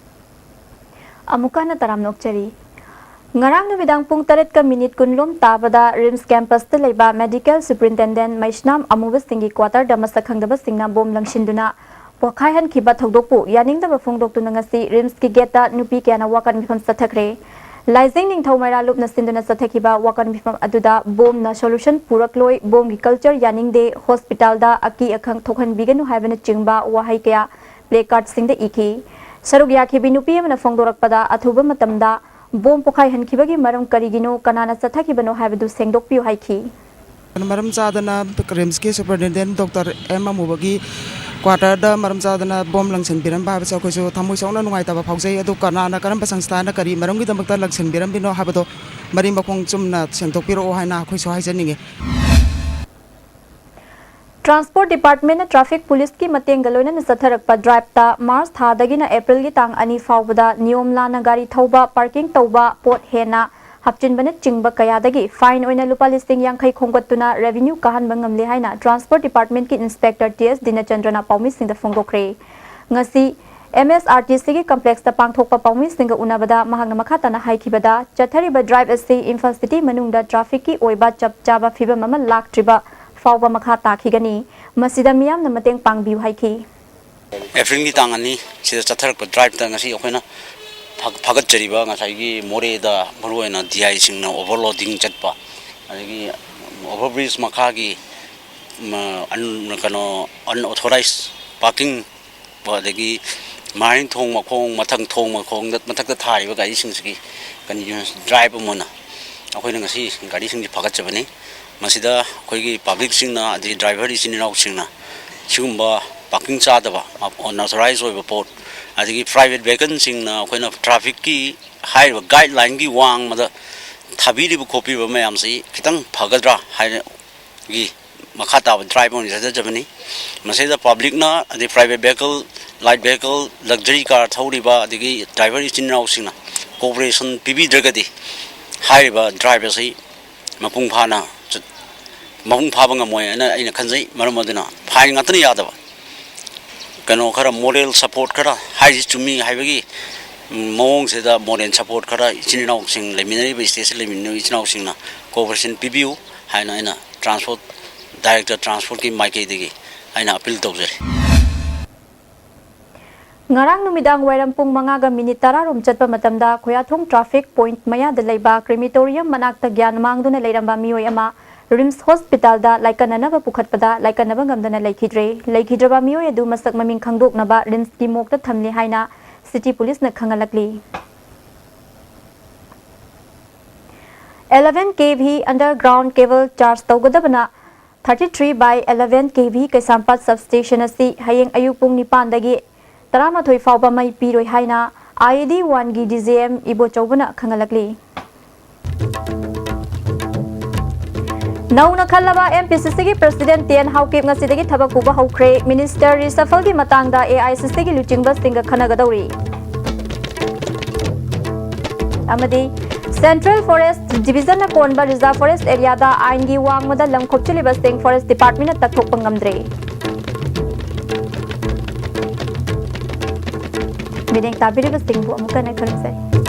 ꯑꯃꯨꯛꯀ ꯍꯟꯅ ꯇꯔꯥꯝꯅ ꯑꯣꯛꯆꯔꯤ꯫ ꯉꯔꯥꯡ ꯅꯨꯃꯤꯗꯥꯡ ꯄꯨꯡ ꯇꯔꯦꯠꯀ minute ꯀꯨꯟ ꯂꯣꯝ ꯇꯥꯕꯗ ꯔꯤꯝꯁ ꯀꯦꯝꯄꯁꯇ ꯂꯩꯕ ꯃꯦꯗꯤꯀꯦꯜ ꯁꯨꯄꯔꯤꯟꯇꯦꯟꯗꯦꯟ ꯃꯩꯁꯅꯥꯝ ꯑꯃꯨꯕꯁꯤꯡꯒꯤ ꯀ꯭ꯋꯥꯇꯔꯗ ꯃꯁꯛ ꯈꯪꯗꯕꯁꯤꯡꯅ ꯕꯣꯝ ꯂꯪꯁꯤꯟꯗꯨꯅ ꯄꯣꯈꯥꯏꯍꯟꯈꯤꯕ ꯊꯧꯗꯣꯛꯄꯨ ꯌꯥꯅꯤꯡꯗꯕ ꯐꯣꯡꯗꯣꯛꯇꯨꯅ ꯉꯁꯤ ꯔꯤꯝꯁꯀꯤ ꯒꯦꯠꯇ ꯅꯨꯄꯤ ꯀꯌꯥꯅ ꯋꯥꯀꯠ ꯃꯤꯐꯝ ꯆꯠꯊꯈ꯭ꯔꯦ꯫ ꯂꯥꯏꯖꯤꯡ ꯅꯤꯡꯊꯧ ꯃꯩꯔꯥ ꯂꯨꯞꯅ ꯁꯤꯟꯗꯨꯅ ꯆꯠꯊꯈꯤꯕ ꯋꯥꯀꯠ ꯃꯤꯐꯝ ꯑꯗꯨꯗ ꯕꯣꯝꯅ ꯁꯣꯂꯨꯁꯟ ꯄꯨꯔꯛꯂꯣꯏ, ꯕꯣꯝꯒꯤ ꯀꯜꯆꯔ ꯌꯥꯅꯤꯡꯗꯦ, ꯍꯣꯁꯄꯤꯇꯥꯜꯗ ꯑꯀꯤ ꯑꯈꯪ ꯊꯣꯛꯍꯟꯕꯤꯒꯅꯨ ꯍꯥꯏꯕꯅꯆꯤꯡꯕ ꯋꯥꯍꯩ ꯀꯌꯥ ꯄ꯭ꯂꯦ ꯀꯥꯔꯗꯁꯤꯡꯗ ꯏꯈꯤ꯫ ꯁꯔꯨꯛ ꯌꯥꯈꯤꯕꯤ ꯅꯨꯄꯤ ꯑꯃꯅ ꯐꯣꯡꯗꯣꯔꯛꯄꯗ, ꯑꯊꯨꯕ ꯃꯇꯝꯗ ꯕꯣꯝ ꯄꯣꯈꯥꯏꯍꯟꯈꯤꯕꯒꯤ ꯃꯔꯝ ꯀꯔꯤꯒꯤꯅꯣ, ꯀꯅꯥꯅ ꯆꯠꯊꯈꯤꯕꯅꯣ ꯍꯥꯏꯕꯗꯨ ꯁꯦꯡꯗꯣꯛꯄꯤꯌꯨ ꯍꯥꯏꯈꯤ꯫ ꯃꯔꯝ ꯆꯥꯗꯅ ꯔꯤꯝꯁꯀꯤ ꯁꯨꯄꯔꯤꯟꯇꯦꯟꯗꯦꯟ ꯗꯣꯛꯇꯔ ꯑꯦꯝ ꯑꯃꯨꯕꯒꯤ ꯀ꯭ꯋꯥꯇꯔꯗ ꯃꯔꯝ ꯆꯥꯗꯅ ꯕꯣꯝ ꯂꯪꯁꯤꯟꯕꯤꯔꯝꯕ ꯍꯥꯏꯕꯁꯦ ꯑꯩꯈꯣꯏꯁꯨ ꯊꯃꯣꯏ ꯁꯣꯛꯅ ꯅꯨꯡꯉꯥꯏꯇꯕ ꯐꯥꯎꯖꯩ꯫ ꯑꯗꯨ ꯀꯅꯥꯅ, ꯀꯔꯝꯕ ꯁꯪꯁꯊꯥꯅ, ꯀꯔꯤ ꯃꯔꯝꯒꯤꯗꯃꯛꯇ ꯂꯪꯁꯤꯟꯕꯤꯔꯝꯕꯅꯣ ꯍꯥꯏꯕꯗꯣ ꯃꯔꯤ ꯃꯈꯣꯡ ꯆꯨꯝꯅ ꯁꯦꯡꯗꯣꯛꯄꯤꯔꯛꯑꯣ ꯍꯥꯏꯅ ꯑꯩꯈꯣꯏꯁꯨ ꯍꯥꯏꯖꯅꯤꯡꯉꯤ꯫ ꯇ꯭ꯔꯥꯟꯁꯄꯣꯔꯠ ꯗꯤꯄꯥꯔꯠꯃꯦꯟꯅ ꯇ꯭ꯔꯥꯐꯤꯛ ꯄꯨꯂꯤꯁꯀꯤ ꯃꯇꯦꯡꯒ ꯂꯣꯏꯅꯅ ꯆꯠꯊꯔꯛꯄ ꯗ꯭ꯔꯥꯏꯕꯇ ꯃꯥꯔꯆ ꯊꯥꯗꯒꯤꯅ ꯑꯦꯄ꯭ꯔꯤꯜꯒꯤ ꯇꯥꯡ ꯑꯅꯤ ꯐꯥꯎꯕꯗ ꯅꯤꯌꯣꯝ ꯂꯥꯟꯅ ꯒꯥꯔꯤ ꯊꯧꯕ, ꯄꯥꯔꯀꯤꯡ ꯇꯧꯕ, ꯄꯣꯠ ꯍꯦꯟꯅ ꯍꯥꯞꯆꯤꯟꯕꯅꯆꯤꯡꯕ ꯀꯌꯥꯗꯒꯤ ꯐꯥꯏꯟ ꯑꯣꯏꯅ ꯂꯨꯄꯥ ꯂꯤꯁꯤꯡ ꯌꯥꯡꯈꯩ ꯈꯣꯝꯒꯠꯇꯨꯅ ꯔꯦꯚꯤꯅ꯭ꯌꯨ ꯀꯥꯍꯟꯕ ꯉꯝꯂꯦ ꯍꯥꯏꯅ ꯇ꯭ꯔꯥꯟꯁꯄꯣꯔꯠ ꯗꯤꯄꯥꯔꯠꯃꯦꯟꯠꯀꯤ ꯏꯟꯁꯄꯦꯛꯇꯔ ꯇꯤ ꯑꯦꯁ ꯗꯤꯅꯆꯟꯗ꯭ꯔꯅ ꯄꯥꯎꯃꯤꯁꯤꯡꯗ ꯐꯣꯡꯗꯣꯛꯈ꯭ꯔꯦ꯫ ꯉꯁꯤ ꯑꯦꯝ ꯑꯦꯁ ꯑꯥꯔ ꯇꯤ ꯁꯤꯒꯤ ꯀꯝꯄ꯭ꯂꯦꯛꯁꯇ ꯄꯥꯡꯊꯣꯛꯄ ꯄꯥꯎꯃꯤꯁꯤꯡꯒ ꯎꯅꯕꯗ ꯃꯍꯥꯛꯅ ꯃꯈꯥ ꯇꯥꯅ ꯍꯥꯏꯈꯤꯕꯗ, ꯆꯠꯊꯔꯤꯕ ꯗ꯭ꯔꯥꯏꯕ ꯑꯁꯤ ꯏꯝꯐꯥꯜ ꯁꯤꯇꯤ ꯃꯅꯨꯡꯗ ꯇ꯭ꯔꯥꯐꯤꯛꯀꯤ ꯑꯣꯏꯕ ꯆꯞ ꯆꯥꯕ ꯐꯤꯕꯝ ꯑꯃ ꯂꯥꯛꯇ꯭ꯔꯤꯕ ꯐꯥꯎꯕ ꯃꯈꯥ ꯇꯥꯈꯤꯒꯅꯤ꯫ ꯃꯁꯤꯗ ꯃꯤꯌꯥꯝꯅ ꯃꯇꯦꯡ ꯄꯥꯡꯕꯤꯌꯨ ꯍꯥꯏꯈꯤ꯫ ꯑꯦꯄ꯭ꯔꯤꯜꯒꯤ ꯇꯥꯡ ꯑꯅꯤ ꯁꯤꯗ ꯆꯠꯊꯔꯛꯄ ꯗ꯭ꯔꯥꯏꯕꯇ ꯉꯁꯤ ꯑꯩꯈꯣꯏꯅ ꯐꯥ-, ꯐꯥꯒꯠꯆꯔꯤꯕ ꯉꯁꯥꯏꯒꯤ ꯃꯣꯔꯦꯗ ꯃꯔꯨꯑꯣꯏꯅ ꯗꯤ ꯑꯥꯏꯁꯤꯡꯅ ꯑꯣꯚꯔꯂꯣꯗꯤꯡ ꯆꯠꯄ, ꯑꯗꯒꯤ ꯑꯣꯚꯔ ꯕ꯭ꯔꯤꯖ ꯃꯈꯥꯒꯤ ꯀꯩꯅꯣ ꯑꯟꯑꯣꯊꯣꯔꯥꯏꯖ ꯄꯥꯔꯀꯤꯡ, ꯑꯗꯒꯤ ꯃꯍꯩ ꯊꯣꯡ ꯃꯈꯣꯡ, ꯃꯊꯪ ꯊꯣꯡ ꯃꯈꯣꯡꯗ ꯃꯊꯛꯇ ꯊꯥꯔꯤꯕ ꯒꯥꯔꯤꯁꯤꯡꯁꯤꯒꯤ ꯀꯟꯇꯤꯅ꯭ꯌꯨꯁ ꯗ꯭ꯔꯥꯏꯕ ꯑꯃ ꯑꯣꯏꯅ ꯑꯩꯈꯣꯏꯅ ꯉꯁꯤ ꯒꯥꯔꯤꯁꯤꯡꯁꯤ ꯐꯥꯒꯠꯆꯕꯅꯤ꯫ ꯃꯁꯤꯗ ꯑꯩꯈꯣꯏꯒꯤ ꯄꯕ꯭ꯂꯤꯛꯁꯤꯡꯅ, ꯑꯗꯒꯤ ꯗ꯭ꯔꯥꯏꯚꯔ ꯏꯆꯤꯟ ꯏꯅꯥꯎꯁꯤꯡꯅ ꯁꯤꯒꯨꯝꯕ ꯄꯥꯔꯀꯤꯡ ꯆꯥꯗꯕ, ꯑꯟꯑꯣꯊꯣꯔꯥꯏꯖ ꯑꯣꯏꯕ ꯄꯣꯠ, ꯑꯗꯒꯤ ꯄ꯭ꯔꯥꯏꯚꯦꯠ ꯚꯦꯍꯤꯀꯜꯁꯤꯡꯅ ꯑꯩꯈꯣꯏꯅ ꯇ꯭ꯔꯥꯐꯤꯛꯀꯤ ꯍꯥꯏꯔꯤꯕ ꯒꯥꯏꯗꯂꯥꯏꯟꯒꯤ ꯋꯥꯡꯃꯗ ꯊꯥꯕꯤꯔꯤꯕ ꯈꯣꯠꯄꯤꯕ ꯃꯌꯥꯝꯁꯤ ꯈꯤꯇꯪ ꯐꯒꯗ꯭ꯔꯥ ꯍꯥꯏꯅꯒꯤ ꯃꯈꯥ ꯇꯥꯕ ꯗ꯭ꯔꯥꯏꯕ ꯑꯣꯏꯅ ꯆꯠꯊꯖꯕꯅꯤ꯫ ꯃꯁꯤꯗ ꯄꯕ꯭ꯂꯤꯛꯅ, ꯑꯗꯩ ꯄ꯭ꯔꯥꯏꯚꯦꯠ ꯚꯦꯍꯤꯀꯜ, ꯂꯥꯏꯠ ꯚꯦꯍꯤꯀꯜ, ꯂꯛꯖꯔꯤ ꯀꯥꯔ ꯊꯧꯔꯤꯕ, ꯑꯗꯒꯤ ꯗ꯭ꯔꯥꯏꯚꯔ ꯏꯆꯤꯟ ꯏꯅꯥꯎꯁꯤꯡꯅ ꯀꯣꯑꯣꯄꯔꯦꯁꯟ ꯄꯤꯕꯤꯗ꯭ꯔꯒꯗꯤ ꯍꯥꯏꯔꯤꯕ ꯗ꯭ꯔꯥꯏꯕ ꯑꯁꯤ ꯃꯄꯨꯡ ꯐꯥꯅ ꯆꯠ-, ꯃꯄꯨꯡ ꯐꯥꯕ ꯉꯝꯃꯣꯏ ꯍꯥꯏꯅ ꯑꯩꯅ ꯈꯟꯖꯩ꯫ ꯃꯔꯝ ꯑꯗꯨꯅ ꯐꯥꯏꯟ ꯉꯥꯛꯇꯅ ꯌꯥꯗꯕ ꯀꯩꯅꯣ ꯈꯔ, ꯃꯣꯔꯦꯜ ꯁꯄꯣꯔꯠ ꯈꯔ, ꯍꯥꯏꯔꯤꯁꯤ ꯆꯨꯝꯃꯤ ꯍꯥꯏꯕꯒꯤ ꯃꯑꯣꯡꯁꯤꯗ ꯃꯣꯔꯦꯜ ꯁꯄꯣꯔꯠ ꯈꯔ ꯏꯆꯤꯟ ꯏꯅꯥꯎꯁꯤꯡ, ꯂꯩꯃꯤꯟꯅꯔꯤꯕ ꯁ꯭ꯇꯦꯠꯁꯤꯗ ꯂꯩꯃꯤꯟꯅꯔꯤꯕ ꯏꯆꯤꯟ ꯏꯅꯥꯎꯁꯤꯡꯅ ꯀꯣꯑꯣꯄꯔꯦꯁꯟ ꯄꯤꯕꯤꯌꯨ ꯍꯥꯏꯅ ꯑꯩꯅ ꯇ꯭ꯔꯥꯟꯁꯄꯣꯔꯠ, ꯗꯥꯏꯔꯦꯛꯇꯔ ꯇ꯭ꯔꯥꯟꯁꯄꯣꯔꯠꯀꯤ ꯃꯥꯏꯀꯩꯗꯒꯤ ꯑꯩꯅ ꯑꯄꯤꯜ ꯇꯧꯖꯔꯤ꯫ ꯉꯔꯥꯡ ꯅꯨꯃꯤꯗꯥꯡ ꯋꯥꯏꯔꯝ ꯄꯨꯡ ꯃꯉꯥꯒ ꯃꯤꯅꯤꯠ ꯇꯔꯥ ꯔꯣꯝ ꯆꯠꯄ ꯃꯇꯝꯗ ꯈꯣꯌꯥꯊꯣꯡ ꯇ꯭ꯔꯥꯐꯤꯛ ꯄꯣꯏꯟꯠ ꯃꯌꯥꯗ ꯂꯩꯕ ꯀ꯭ꯔꯤꯃꯤꯇꯣꯔꯤꯌꯝ ꯃꯅꯥꯛꯇ ꯒ꯭ꯌꯥꯟ ꯃꯥꯡꯗꯨꯅ ꯂꯩꯔꯝꯕ ꯃꯤꯑꯣꯏ ꯑꯃ ꯔꯤꯝꯁ ꯍꯣꯁꯄꯤꯇꯥꯜꯗ ꯂꯥꯏꯀꯠꯅꯅꯕ ꯄꯨꯈꯠꯄꯗ ꯂꯥꯏꯀꯠꯅꯕ ꯉꯝꯗꯅ ꯂꯩꯈꯤꯗ꯭ꯔꯦ꯫ ꯂꯩꯈꯤꯗ꯭ꯔꯕ ꯃꯤꯑꯣꯏ ꯑꯗꯨ ꯃꯁꯛ ꯃꯃꯤꯡ ꯈꯪꯗꯣꯛꯅꯕ ꯔꯤꯝꯁꯀꯤ ꯃꯣꯔꯒꯇ ꯊꯝꯂꯤ ꯍꯥꯏꯅ ꯁꯤꯇꯤ ꯄꯨꯂꯤꯁꯅ ꯈꯪꯍꯜꯂꯛꯂꯤ꯫ Eleven K V underground cable charge ꯇꯧꯒꯗꯕꯅ thirty three by eleven K V ꯀꯩꯁꯥꯝꯄꯥꯠ ꯁꯕꯁ꯭ꯇꯦꯁꯟ ꯑꯁꯤ ꯍꯌꯦꯡ ꯑꯌꯨꯛ ꯄꯨꯡ ꯅꯤꯄꯥꯟꯗꯒꯤ ꯇꯔꯥꯃꯥꯊꯣꯏ ꯐꯥꯎꯕ ꯃꯩ ꯄꯤꯔꯣꯏ ꯍꯥꯏꯅ ꯑꯥꯏ ꯏ ꯗꯤ ꯋꯥꯟꯒꯤ ꯗꯤ ꯖꯦ ꯑꯦꯝ ꯏꯕꯣꯆꯧꯕꯅ ꯈꯪꯍꯜꯂꯛꯂꯤ꯫ ꯅꯧꯅ ꯈꯜꯂꯕ ꯑꯦꯝ ꯄꯤ ꯁꯤ ꯁꯤꯒꯤ ꯄ꯭ꯔꯁꯤꯗꯦꯟꯠ ꯇꯦꯟ ꯍꯥꯎꯀꯤꯞ ꯉꯁꯤꯗꯒꯤ ꯊꯕꯛ ꯄꯨꯕ ꯍꯧꯈ꯭ꯔꯦ꯫ ꯃꯤꯅꯤꯁꯇꯔ ꯔꯤꯁꯐꯜꯒꯤ ꯃꯇꯥꯡꯗ ꯑꯦ ꯑꯥꯏ ꯁꯤ ꯁꯤꯒꯤ ꯂꯨꯆꯤꯡꯕꯁꯤꯡꯒ ꯈꯟꯅꯒꯗꯧꯔꯤ꯫ ꯑꯃꯗꯤ ꯁꯦꯟꯇ꯭ꯔꯦꯜ ꯐꯣꯔꯦꯁꯠ ꯗꯤꯕꯤꯖꯟꯅ ꯀꯣꯟꯕ ꯔꯤꯖꯥꯔꯚ ꯐꯣꯔꯦꯁꯠ ꯑꯦꯔꯤꯌꯥꯗ ꯑꯥꯏꯟꯒꯤ ꯋꯥꯡꯃꯗ ꯂꯝ ꯈꯣꯞꯆꯤꯜꯂꯤꯕꯁꯤꯡ ꯐꯣꯔꯦꯁꯠ ꯗꯤꯄꯥꯔꯠꯃꯦꯟꯠꯅ ꯇꯛꯊꯣꯛꯄ ꯉꯝꯗ꯭ꯔꯦ꯫ ꯃꯤꯠꯌꯦꯡ ꯇꯥꯕꯤꯔꯤꯕꯁꯤꯡꯕꯨ ꯑꯃꯨꯛꯀ ꯍꯟꯅ ꯈꯨꯔꯨꯝꯖꯔꯤ꯫